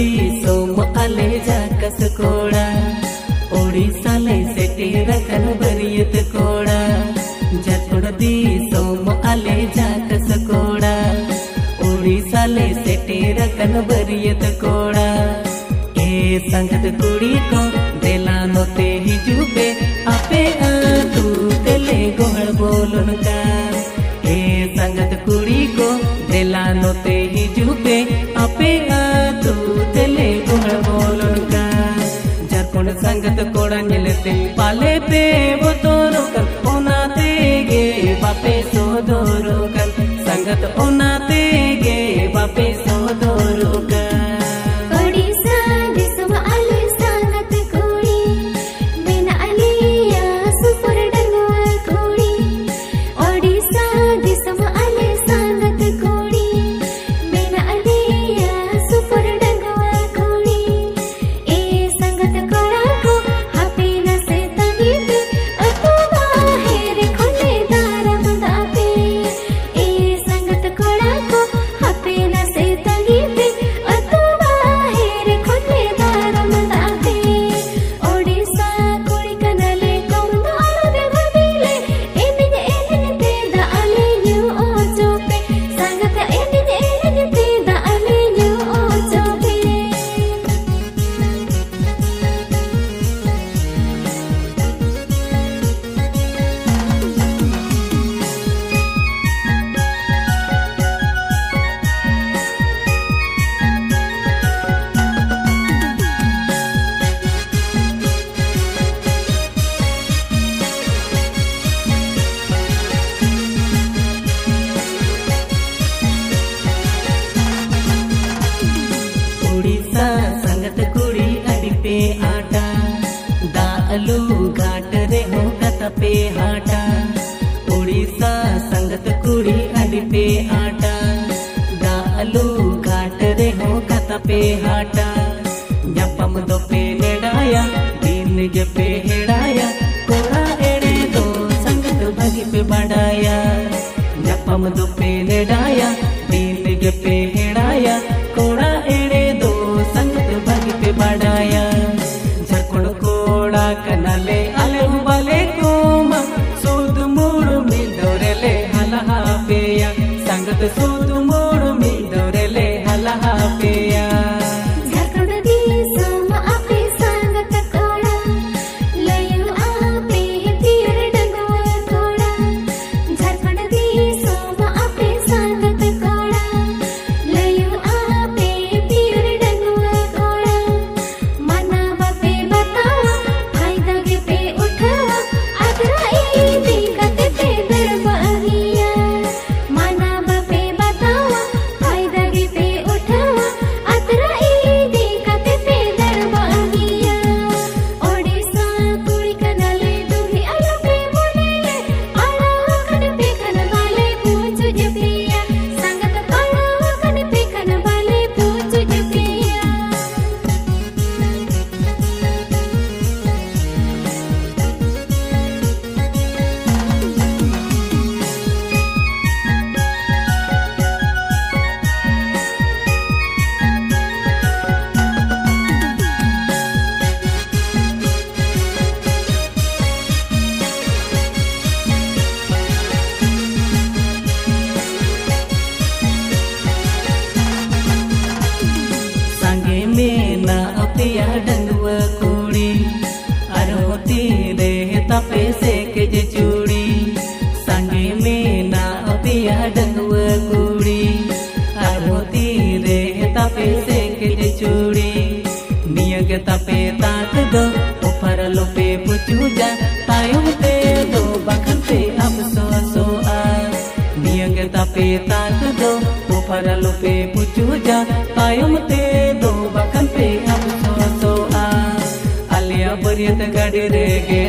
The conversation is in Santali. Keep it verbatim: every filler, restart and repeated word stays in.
ᱫᱤᱥᱚᱢ ᱟᱞᱮ ᱡᱟᱠᱟᱥ ᱠᱚᱲᱟ, ᱳᱰᱤᱥᱟ ᱞᱮ ᱥᱮᱴᱮᱨ ᱟᱠᱟᱱ ᱵᱟᱹᱨᱭᱟᱹᱛ ᱠᱚᱲᱟ᱾ ᱡᱷᱟᱲᱠᱷᱚᱸᱰ ᱫᱤᱥᱚᱢ ᱟᱞᱮ ᱡᱟᱠᱟᱥ ᱠᱚᱲᱟ, ᱳᱰᱤᱥᱟ ᱞᱮ ᱥᱮᱴᱮᱨ ᱟᱠᱟᱱ ᱵᱟᱹᱨᱭᱟᱹᱛ ᱠᱚᱲᱟ᱾ ᱮ ᱥᱟᱸᱜᱟᱛ ᱠᱩᱲᱤ ᱠᱚ, ᱫᱮᱞᱟ ᱱᱚᱛᱮ ᱦᱤᱡᱩᱜ ᱯᱮ, ᱟᱯᱮ ᱟᱹᱛᱩ ᱛᱮᱞᱮ ᱜᱚᱦᱚᱲ ᱵᱚᱞᱚᱱ ᱠᱟᱱ᱾ ᱮ ᱥᱟᱸᱜᱟᱛ ᱠᱩᱲᱤ ᱠᱚ, ᱫᱮᱞᱟ ᱱᱚᱛᱮ ᱦᱤᱡᱩᱜ ᱯᱮ, ᱟᱯᱮ ᱟᱹᱛᱩ ᱛᱮᱞᱮ ᱜᱚᱦᱚᱲ ᱵᱚᱞᱚᱱ ᱠᱟᱱ᱾ ᱡᱷᱟᱲᱠᱷᱚᱸᱰ ᱥᱟᱸᱜᱟᱛ ᱠᱚᱲᱟ ᱧᱮᱞᱛᱮ ᱯᱟᱞᱮ ᱯᱮ ᱵᱚᱛᱚᱨᱚᱜ ᱠᱟᱱ, ᱚᱱᱟ ᱛᱮᱜᱮ ᱵᱟᱯᱮ ᱥᱚᱫᱚᱨᱚᱜ ᱠᱟᱱ᱾ ᱥᱟᱸᱜᱟᱛ ᱚᱱᱟ ᱛᱮᱜᱮ ᱵᱟᱯᱮ ᱥᱚᱫᱚᱨᱚᱜ ᱠᱟᱱ᱾ ᱳᱰᱤᱥᱟ ᱫᱤᱥᱚᱢ ᱟᱞᱮ ᱥᱟᱸᱜᱟᱛ ᱠᱩᱲᱤ, ᱢᱮᱱᱟᱜ ᱞᱮᱭᱟ ᱥᱩᱯᱩᱨ ᱰᱟᱺᱜᱩᱣᱟᱹ ᱠᱩᱲᱤ᱾ ᱳᱰᱤᱥᱟ ᱫᱤᱥᱚᱢ ᱟᱞᱮ ᱥᱟᱸᱜᱟᱛ ᱠᱩᱲᱤ, ᱢᱮᱱᱟᱜ ᱞᱮᱭᱟ ᱥᱩᱯᱩᱨ ᱰᱟᱺᱜᱩᱣᱟᱹ ᱠᱩᱲᱤ᱾ ᱮ ᱥᱟᱸᱜᱟᱛ ᱠᱚᱲᱟ ᱠᱚ, ᱦᱟᱯᱮ ᱱᱟᱥᱮ ᱛᱟᱺᱜᱤ ᱯᱮ, ᱟᱹᱛᱩ ᱵᱟᱦᱮᱨ ᱠᱷᱚᱱ ᱞᱮ ᱫᱟᱨᱟᱢ ᱫᱟ ᱯᱮ᱾ ᱮ ᱥᱟᱸᱜᱟᱛ ᱠᱚᱲᱟ ᱠᱚ, ᱦᱟᱯᱮ ᱱᱟᱥᱮ ᱛᱟᱺᱜᱤ ᱯᱮ, ᱟᱹᱛᱩ ᱵᱟᱦᱮᱨ ᱠᱷᱚᱱ ᱞᱮ ᱫᱟᱨᱟᱢ ᱫᱟ ᱯᱮ᱾ ᱳᱰᱤᱥᱟ ᱠᱩᱲᱤ ᱠᱟᱱᱟᱞᱮ, ᱠᱚᱢ ᱫᱚ ᱟᱞᱚ ᱯᱮ ᱵᱷᱟᱹᱵᱤ ᱞᱮ, ᱮᱱᱮᱡ ᱮᱱᱮᱡ ᱛᱮ ᱫᱟᱜ ᱞᱮ ᱧᱩ ᱚᱪᱚ ᱯᱮ, ᱥᱟᱸᱜᱟᱛ ᱮᱱᱮᱡ ᱮᱱᱮᱡ ᱛᱮ ᱫᱟᱜ ᱞᱮ ᱧᱩ ᱚᱪᱚ ᱯᱮ᱾ ᱩᱲᱤᱥᱥᱟ ᱥᱟᱸᱜᱟᱛ ᱠᱩᱲᱤ ᱟᱹᱰᱤ ᱯᱮ ᱟᱸᱴᱟ, ᱫᱟᱜ ᱞᱩ ᱜᱷᱟᱴ ᱨᱮᱦᱚᱸ ᱠᱟᱛᱟ ᱯᱮ ᱦᱟᱴᱟ᱾ ᱩᱲᱤᱥᱥᱟ ᱥᱟᱸᱜᱟᱛ ᱠᱩᱲᱤ ᱟᱹᱰᱤ ᱯᱮ ᱟᱸᱴᱟ, ᱫᱟᱜ ᱞᱩ ᱜᱷᱟᱴ ᱨᱮᱦᱚᱸ ᱠᱟᱛᱟ ᱯᱮ ᱦᱟᱴᱟ᱾ ᱧᱟᱯᱟᱢ ᱫᱚᱯᱮ ᱱᱮᱰᱟᱭᱟ, ᱫᱤᱱ ᱜᱮᱯᱮ ᱦᱮᱲᱟᱭᱟ, ᱠᱚᱲᱟ ᱮᱲᱮ ᱫᱚ ᱥᱟᱸᱜᱟᱛ ᱵᱷᱟᱹᱜᱤ ᱯᱮ ᱵᱟᱰᱟᱭᱟ᱾ ᱧᱟᱯᱟᱢ ᱫᱚᱯᱮ ᱱᱮᱰᱟᱭᱟ, ᱫᱤᱱ ᱜᱮᱯᱮ ᱦᱮᱲᱟᱭᱟ, ᱠᱚᱲᱟ ᱮᱲᱮ ᱫᱚ ᱟᱯᱮᱭᱟ ᱰᱟᱺᱜᱩᱣᱟᱹ ᱠᱩᱲᱤ, ᱟᱨᱦᱚᱸ ᱛᱤᱨᱮ ᱛᱟᱯᱮ ᱥᱮ ᱠᱮᱡᱮ ᱪᱩᱲᱤ? ᱥᱟᱸᱜᱮ ᱢᱮᱱᱟᱜ ᱟᱯᱮᱭᱟ ᱰᱟᱺᱜᱩᱣᱟᱹ ᱠᱩᱲᱤ, ᱟᱨᱦᱚᱸ ᱛᱤᱨᱮ ᱛᱟᱯᱮ ᱥᱮ ᱠᱮᱡᱮ ᱪᱩᱲᱤ? ᱱᱤᱭᱟᱹ ᱜᱮ ᱛᱟᱯᱮ ᱛᱟᱠ ᱫᱚ, ᱚᱯᱷᱟᱨ ᱟᱞᱚᱯᱮ ᱯᱩᱪᱩᱡᱟ, ᱛᱟᱭᱚᱢ ᱛᱮ ᱫᱚ ᱵᱟᱠᱷᱟᱱ ᱯᱮ ᱟᱯᱥᱳᱥᱚᱜᱼᱟ᱾ ᱱᱤᱭᱟᱹ ᱜᱮ ᱛᱟᱯᱮ ᱛᱟᱠ ᱫᱚ, ᱚᱯᱷᱟᱨ ᱟᱞᱚᱯᱮ ᱯᱩᱪᱩᱡᱟ, ᱛᱟᱭᱚᱢ ᱛᱮ ᱫᱚ ᱵᱟᱠᱷᱟᱱ ᱯᱮ ᱟᱯᱥᱳᱥᱚᱜᱼᱟ᱾ ᱟᱞᱮᱭᱟᱜ ᱵᱟᱹᱨᱭᱟᱹᱛ ᱜᱟᱹᱰᱤ ᱨᱮᱜᱮ